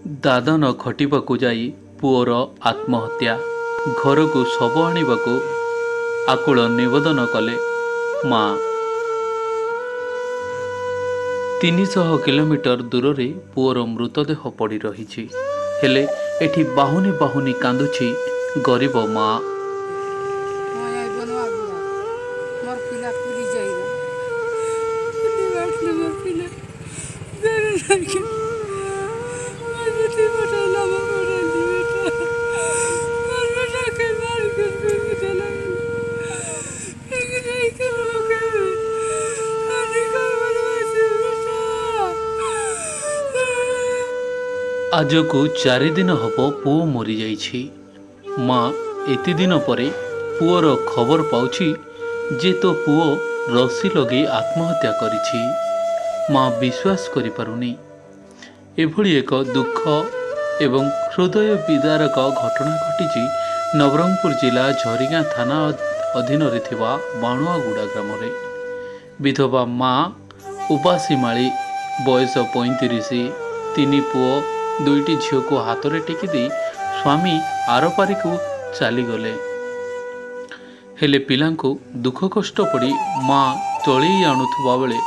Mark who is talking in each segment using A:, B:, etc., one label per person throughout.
A: ଦାଦନ ଖଟିବାକୁ ଯାଇ ପୁଅର ଆତ୍ମହତ୍ୟା, ଘରକୁ ଶବ ଆଣିବାକୁ ଆକୁଳ ନିବେଦନ କଲେ ମା। 300 କିଲୋମିଟର ଦୂରରେ ପୁଅର ମୃତଦେହ ପଡ଼ି ରହିଛି, ହେଲେ ଏଠି ବାହୁନି ବାହୁନି କାନ୍ଦୁଛି ଗରିବ ମା। ଆଜକୁ 4 ଦିନ ହେବ ପୁଅ ମରିଯାଇଛି। ମା ଏତେ ଦିନ ପରେ ପୁଅର ଖବର ପାଉଛି ଯେ ତୋ ପୁଅ ରସି ଲଗେଇ ଆତ୍ମହତ୍ୟା କରିଛି। ମା ବିଶ୍ୱାସ କରିପାରୁନି। ଏଭଳି ଏକ ଦୁଃଖ ଏବଂ ହୃଦୟ ବିଦାରକ ଘଟଣା ଘଟିଛି ନବରଙ୍ଗପୁର ଜିଲ୍ଲା ଝରିଗାଁ ଥାନା ଅଧୀନରେ ଥିବା ବାଣୁଆଗୁଡ଼ା ଗ୍ରାମରେ। ବିଧବା ମା ଉପାସୀ ମାଳି, ବୟସ 35, 3 ପୁଅ 2ଟି ଝିଅକୁ ହାତରେ ଟେକି ଦେଇ ସ୍ୱାମୀ ଆରପାରିକୁ ଚାଲିଗଲେ। ହେଲେ ପିଲାଙ୍କୁ ଦୁଃଖ କଷ୍ଟ ପଡ଼ି ମା ଚଳେଇ ଆଣୁଥିବା ବେଳେ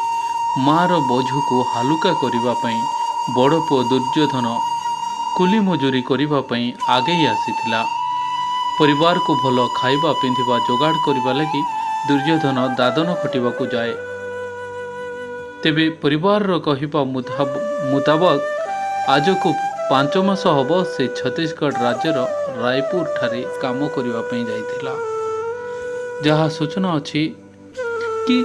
A: ମାଆର ବୋଝକୁ ହାଲୁକା କରିବା ପାଇଁ ବଡ଼ ପୁଅ ଦୁର୍ଯ୍ୟୋଧନ କୁଲି ମଜୁରୀ କରିବା ପାଇଁ ଆଗେଇ ଆସିଥିଲା। ପରିବାରକୁ ଭଲ ଖାଇବା ପିନ୍ଧିବା ଯୋଗାଡ଼ କରିବା ଲାଗି ଦୁର୍ଯ୍ୟୋଧନ ଦାଦନ ଖଟିବାକୁ ଯାଏ। ତେବେ ପରିବାରର କହିବା ମୁତାବକ ଆଜକୁ 5 ମାସ ହେବ ସେ ଛତିଶଗଡ଼ ରାଜ୍ୟର ରାୟପୁରଠାରେ କାମ କରିବା ପାଇଁ ଯାଇଥିଲା। ଯାହା ସୂଚନା ଅଛି କି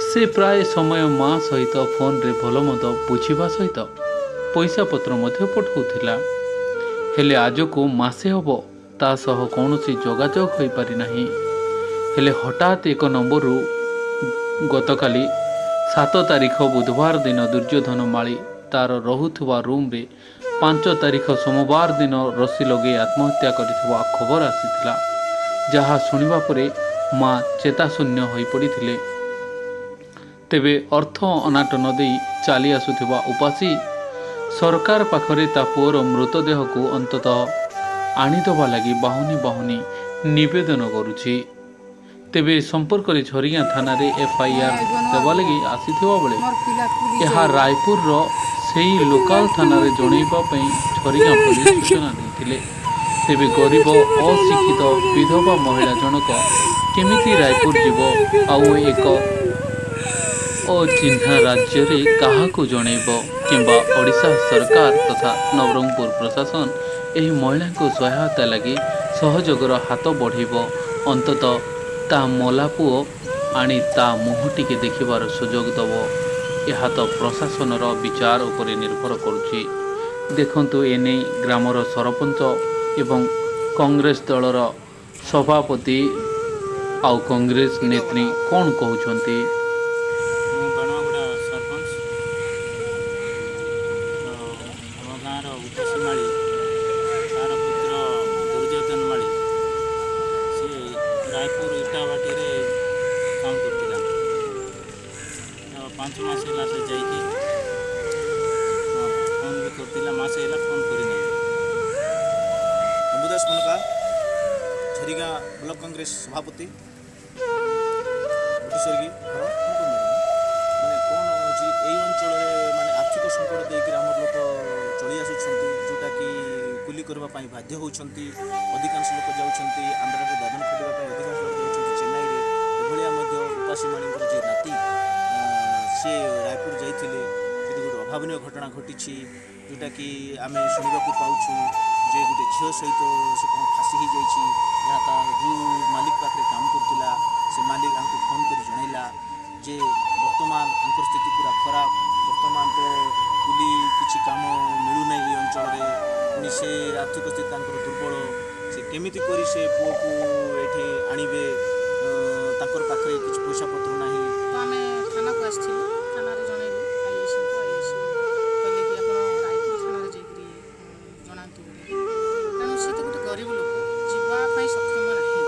A: ସେ ପ୍ରାୟ ସମୟ ମା ସହିତ ଫୋନରେ ଭଲମନ୍ଦ ବୁଝିବା ସହିତ ପଇସା ପତ୍ର ମଧ୍ୟ ପଠାଉଥିଲା। ହେଲେ ଆଜକୁ ମାସେ ହେବ ତା ସହ କୌଣସି ଯୋଗାଯୋଗ ହୋଇପାରିନାହିଁ। ହେଲେ ହଠାତ୍ ଏକ ନମ୍ବରରୁ ଗତକାଲି 7 ତାରିଖ ବୁଧବାର ଦିନ ଦୁର୍ଯ୍ୟୋଧନ ମାଳି ତାର ରହୁଥିବା ରୁମ୍ରେ 5 ତାରିଖ ସୋମବାର ଦିନ ରସି ଲଗେଇ ଆତ୍ମହତ୍ୟା କରିଥିବା ଖବର ଆସିଥିଲା। ଯାହା ଶୁଣିବା ପରେ ମା ଚେତାଶୂନ୍ୟ ହୋଇପଡ଼ିଥିଲେ। ତେବେ ଅର୍ଥ ଅନାଟନ ଦେଇ ଚାଲି ଆସୁଥିବା ଉପାସୀ ସରକାର ପାଖରେ ତା ପୁଅର ମୃତଦେହକୁ ଅନ୍ତତଃ ଆଣିଦେବା ଲାଗି ବାହୁନି ବାହୁନି ନିବେଦନ କରୁଛି। ତେବେ ସମ୍ପର୍କରେ ଝରିଗାଁ ଥାନାରେ ଏଫଆଇଆର୍ ଦେବା ଲାଗି ଆସିଥିବା ବେଳେ ଏହା ରାୟପୁରର ସେହି ଲୋକାଲ ଥାନାରେ ଜଣାଇବା ପାଇଁ ଝରିଗାଁ ପୋଲିସ ସୂଚନା ଦେଇଥିଲେ। ତେବେ ଗରିବ ଅଶିକ୍ଷିତ ବିଧବା ମହିଳା ଜଣକ କେମିତି ରାୟପୁର ଯିବ ଆଉ ଏକ ଅଚିହ୍ନା ରାଜ୍ୟରେ କାହାକୁ ଜଣାଇବ, କିମ୍ବା ଓଡ଼ିଶା ସରକାର ତଥା ନବରଙ୍ଗପୁର ପ୍ରଶାସନ ଏହି ମହିଳାଙ୍କୁ ସହାୟତା ଲାଗି ସହଯୋଗର ହାତ ବଢ଼ାଇବ, ଅନ୍ତତଃ ତା ମଲା ପୁଅ ଆଣି ତା ମୁହଁ ଟିକେ ଦେଖିବାର ସୁଯୋଗ ଦେବ, ଏହା ତ ପ୍ରଶାସନର ବିଚାର ଉପରେ ନିର୍ଭର କରୁଛି। ଦେଖନ୍ତୁ ଏନେଇ ଗ୍ରାମର ସରପଞ୍ଚ ଏବଂ କଂଗ୍ରେସ ଦଳର ସଭାପତି ଆଉ କଂଗ୍ରେସ ନେତ୍ରୀ କ'ଣ କହୁଛନ୍ତି।
B: ମୁଁ ବାଣୁଆଗୁଡ଼ା ସରପଞ୍ଚ। ତ ଆମ ଗାଁର ଉପାସୀ ମାଳି, ତାର ପୁତ୍ର ଦୁର୍ଯ୍ୟୋଧନ ମାଳି, ସିଏ ରାୟପୁର ଇଟାଭାଟିରେ କାମ କରୁଥିଲା। ତ 5 ମାସ ହେଲା ସେ ଯାଇକି ଫୋନ୍ ବି କରୁଥିଲା, ମାସେ ହେଲା ଫୋନ୍ କରିନାହିଁ।
C: ପ୍ରଭୁଦାସ ମନକା, ଝରିଗାଁ ବ୍ଲକ କଂଗ୍ରେସ ସଭାପତି, ବ୍ରିଟିଶର୍ଗୀ ଘର। ମାନେ କ'ଣ ହେଉଛି, ଏଇ ଅଞ୍ଚଳରେ ମାନେ ଆର୍ଥିକ ସଙ୍କଟ ଦେଇକରି ଆମର ଲୋକ ଚଳି ଆସୁଛନ୍ତି, ଯେଉଁଟାକି କୁଲି କରିବା ପାଇଁ ବାଧ୍ୟ ହେଉଛନ୍ତି। ଅଧିକାଂଶ ଲୋକ ଯାଉଛନ୍ତି ଆନ୍ଧ୍ରରେ ଦାଦନ ଖଟିବା ପାଇଁ, ଅଧିକାଂଶ ଲୋକ ଯାଉଛନ୍ତି ଚେନ୍ନାଇରେ। ଏଭଳିଆ ମଧ୍ୟ ଉପାସୀ ମାଳିଙ୍କର ଯିଏ ନାତି, ସିଏ ରାୟପୁର ଯାଇଥିଲେ। ସେଠି ଗୋଟେ ଅଭାବନୀୟ ଘଟଣା ଘଟିଛି, ଯେଉଁଟାକି ଆମେ ଶୁଣିବାକୁ ପାଉଛୁ ଯେ ଗୋଟେ ଝିଅ ସହିତ ସେ କ'ଣ ଫାଶୀ ହେଇଯାଇଛି। ଯାହା ତା ଯେଉଁ ମାଲିକ ପାଖରେ କାମ କରୁଥିଲା, ସେ ମାଲିକ ଆଙ୍କୁ ଫୋନ୍ କରି ଜଣାଇଲା ଯେ ବର୍ତ୍ତମାନ ଆଙ୍କର ସ୍ଥିତି ପୁରା ଖରାପ। ବର୍ତ୍ତମାନ ତ କୁଲି କିଛି କାମ ମିଳୁନାହିଁ ଏଇ ଅଞ୍ଚଳରେ, ପୁଣି ସେ ଆର୍ଥିକ ସ୍ଥିତି ତାଙ୍କର ଦୁର୍ବଳ। ସେ କେମିତି କରି ସେ ପୁଅକୁ ଏଠି ଆଣିବେ? ତାଙ୍କର ପାଖରେ କିଛି ପଇସା ପତ୍ର ନାହିଁ।
D: ତ ଆମେ ଥାନାକୁ ଆସିଥିଲୁ, ଥାନାରେ ଜଣେଇଲୁ ଆଇଆଇସିଙ୍କୁ। ଆଇଆଇସି କହିଲେ କି ଆପଣ ରାୟପୁର ଥାନାରେ ଯାଇକରି ଜଣାନ୍ତୁ ବୋଲି। ତେଣୁ ସେ ତ ଗୋଟେ ଗରିବ ଲୋକ, ଯିବା ପାଇଁ ସକ୍ଷମ ନାହିଁ।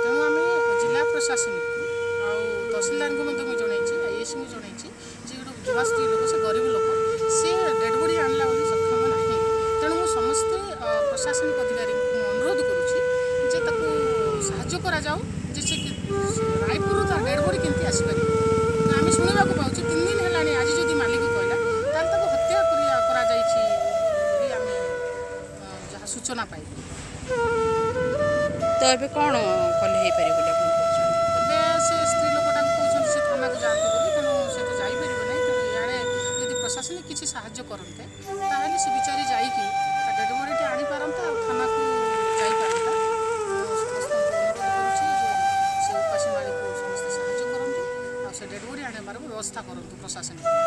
D: ତେଣୁ ଆମେ ଜିଲ୍ଲା ପ୍ରଶାସନିକକୁ ଆଉ ତହସିଲଦାରଙ୍କୁ ମଧ୍ୟ ମୁଁ ଜଣେଇଛି, ଆଇଆଇସିଙ୍କୁ ଜଣେଇଛି ଯେ ଗୋଟେ ଯୁବା ସ୍ତ୍ରୀ ଲୋକ, ସେ ଗରିବ ଲୋକ, ସେ ଡେଡ଼୍ ବଡ଼ି ଆଣିଲା ବୋଲି ସକ୍ଷମ ନାହିଁ। ତେଣୁ ପ୍ରଶାସନିକ ଅଧିକାରୀଙ୍କୁ ମୁଁ ଅନୁରୋଧ କରୁଛି ଯେ ତାକୁ ସାହାଯ୍ୟ କରାଯାଉ, ଯେ ସେ ରାୟପୁରରୁ ତା ଡେଡ୍ ବଡି କେମିତି ଆସିପାରିବ। ଆମେ ଶୁଣିବାକୁ ପାଉଛୁ 3 ଦିନ ହେଲାଣି। ଆଜି ଯଦି ମାଲିକ କହିଲା, ତାହେଲେ ତାକୁ ହତ୍ୟା କରାଯାଇଛି ବୋଲି ଆମେ ଯାହା ସୂଚନା ପାଇବୁ।
E: ତ ଏବେ କ'ଣ କଲେ ହେଇପାରିବ ବୋଲି ଆପଣ କହୁଛନ୍ତି?
D: ଏବେ ସେ ସ୍ତ୍ରୀ ଲୋକଟାକୁ କହୁଛନ୍ତି ସେ ଥାନାକୁ ଯାଆନ୍ତୁ ବୋଲି, ତେଣୁ ସେ ତ ଯାଇପାରିବ ନାହିଁ। ତେଣୁ ଇଆଡ଼େ ଯଦି ପ୍ରଶାସନିକ କିଛି ସାହାଯ୍ୟ କରନ୍ତେ, ତାହେଲେ ସେ ବିଚାରି ଯାଇକି ତା ଡେଡ୍ ବଡ଼ିଟି ଆଣିପାରନ୍ତା ଆଉ ଥାନାକୁ ଯାଇପାରନ୍ତା। ମୁଁ ସମସ୍ତଙ୍କୁ ଅନୁରୋଧ କରୁଛି ଯେ ସେ ଉପାସୀ ମାଳିକୁ ସମସ୍ତେ ସାହାଯ୍ୟ କରନ୍ତୁ ଆଉ ସେ ଡେଡ୍ ବଡ଼ି ଆଣିବାର ବ୍ୟବସ୍ଥା କରନ୍ତୁ ପ୍ରଶାସନିକ।